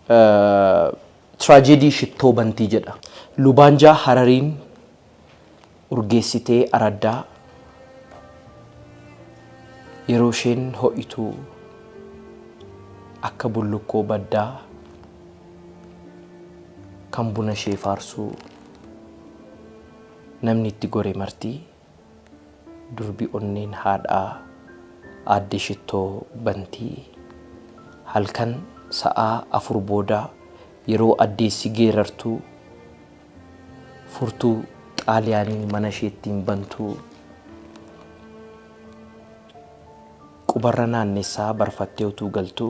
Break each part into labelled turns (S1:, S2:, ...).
S1: Tiraajedii Shittoo Bantii jedha. Lubaanjaa Harariin urgeessitee araddaa yeroo isheen ho'itu akka bullukkoo baddaa kan buna ishee faarsuu namni itti gore marti Durbi onneen haadhaa Aadde Shittoo Bantii halkan sa'aa 4 booda yeroo addeessi geerartu furtuu Xaaliyaanii mana isheettiin bantu qubarra naannessaa barfattee utuu galtu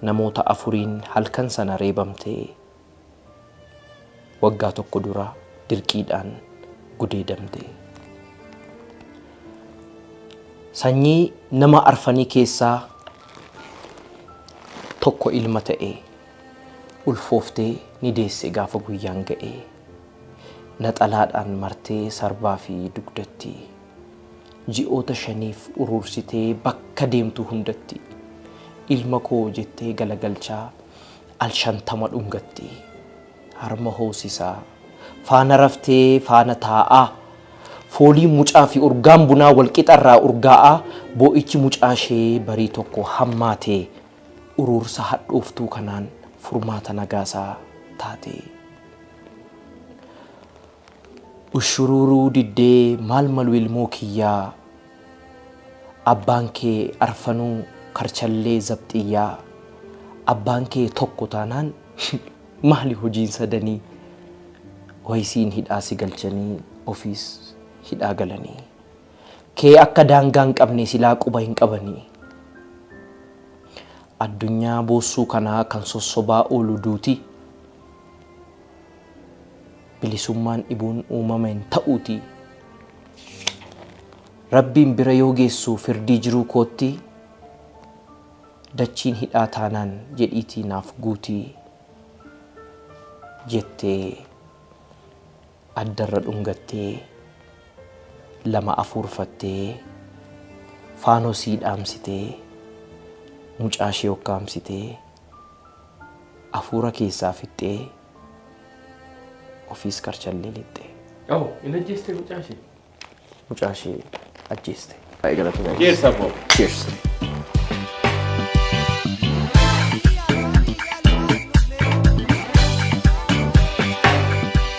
S1: namoota afuriin halkan sana reebamtee waggaa tokko dura dirqiidhaan gudeedamte. Sanyii nama arfanii keessaa tokko ilma ta'e ulfooftee ni deesse gaafa guyyaan ga'e. Naxalaadhaan martee sarbaa fi dugdatti ji'oota shaniif uruursitee bakka deemtu hundatti ilma koo jettee galagalchaa al 50 dhungatti. Harma hoosisaa. Faana raftee faana taa'aa. Fooliin mucaa fi urgaan bunaa wal qixa irraa urgaa'aa boo'ichi mucaa ishee barii tokko hammaate uruursa hadhooftuu kanaan Furmaata Nagaasaa taate. Ushuruuruu diddee maal malu ilmoo kiyyaa Abbaan kee arfanuu karchallee zabxiyyaa Abbaan kee tokko taanaan maali hojiin sadanii Wayisiin hidhaa si galchanii ofiis hidhaa galanii Kee akka daangaa hin qabne silaa quba hin qabanii Addunyaa boossuu kanaa kan sossobaa oolu duuti Bilisummaan dhibuun uumama hin ta'uutii. Rabbiin bira yoo geessu firdii jiruu kootti dachiin hidhaa taanaan jedhiitii naaf guutii jettee addarra dhungattee lama afuurfattee faanosii dhaamsitee mucaa ishee ukkaamsitee afuura keessaa fixxee ofiis karchallee lixxe.
S2: Oh, hin ajjeeste mucaa ishee?
S1: Mucaa ishee ajjeeste. Baay'ee galatoomaa.
S2: Cheers, Abbo.
S1: Cheers.